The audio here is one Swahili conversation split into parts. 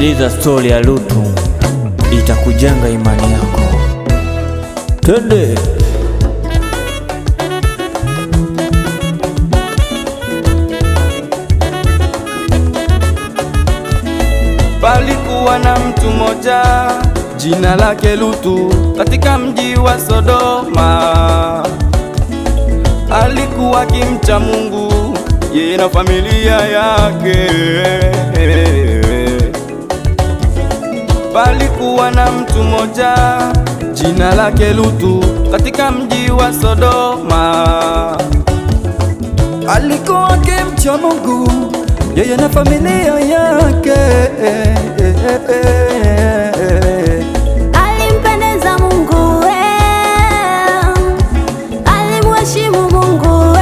Sikiliza stori ya Lutu, itakujenga imani yako. Twende. Palikuwa na mtu mmoja jina lake Lutu katika mji wa Sodoma. Alikuwa akimcha Mungu, yeye na familia yake. Palikuwa na mtu mmoja jina lake Lutu katika mji wa Sodoma. Alikuwa akimcha Mungu, yeye na familia yake. Alimpendeza Mungu, alimheshimu Mungu,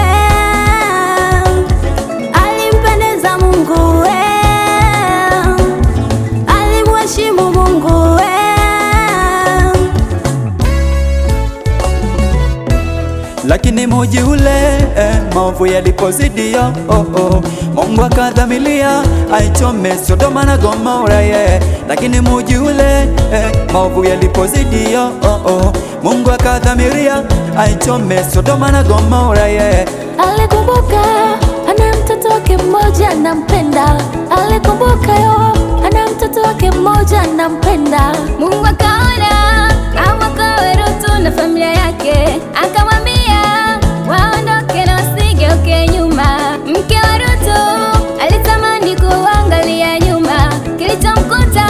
alimpendeza Mungu, alimheshimu Mungu. Lakini muji ule maovu yalipozidi, oh, oh, Mungu akadhamilia aichome Sodoma na Gomora, yeah. Lakini muji ule maovu yalipozidi, oh, oh, Mungu akadhamiria aichome Sodoma na Gomora, yeah. Alikumbuka ana mtoto wake mmoja anampenda, alikumbuka yo ana mtoto wake mmoja anampenda. Mungu akaona amwokoe Lutu na familia yake, akamwambia waondoke na wasigeuke nyuma. Mke wa Lutu alitamani kuangalia nyuma, kilichomkuta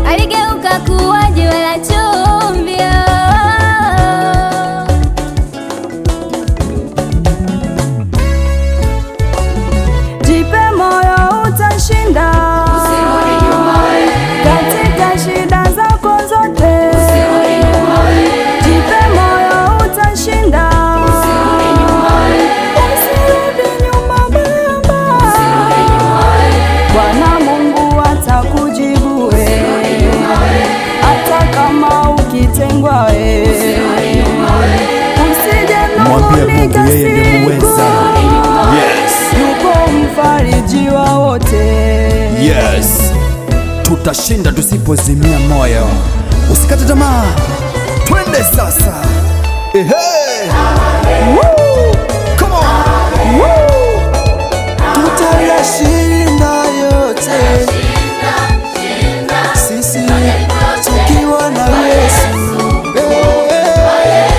aligeuka kuwa jiwe la chumvi. Jipe moyo utashinda, katika shida zako zote. Jipe moyo utashinda, usirudi nyuma baba. Bwana Mungu atakujibu, hata kama ukitengwa, usije Mwambie Mungu nung'unika yeye ndiye siku. muweza. Yes. Yupo mfariji wa wote. Yes. Tutashinda tusipozimia moyo. Usikate tamaa. Twende sasa. Ehe. Woo! Come on. Woo! Tutayashinda yote sisi tukiwa na Yesu.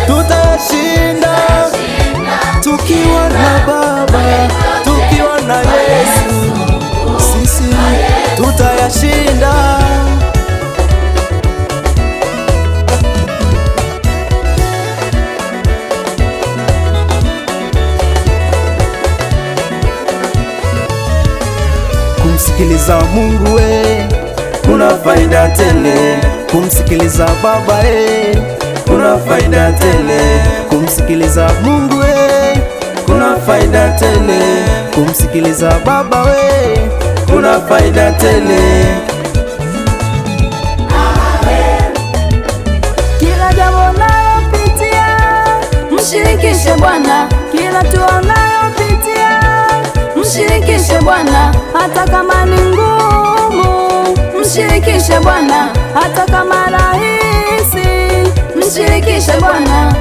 Tutayashinda tukiwa na Baba, tukiwa na Yesu, sisi tutayashinda. Kumsikiliza Mungu we kuna faida tele, kumsikiliza Baba kuna faida tele, kumsikiliza Mungu we kuna faida tele, kumsikiliza Baba we kuna faida tele. Kila jambo unalopitia mshirikishe Bwana, kila hatua unayopitia mshirikishe Bwana, hata kama ni ngumu mshirikishe Bwana, hata kama rahisi mshirikishe Bwana.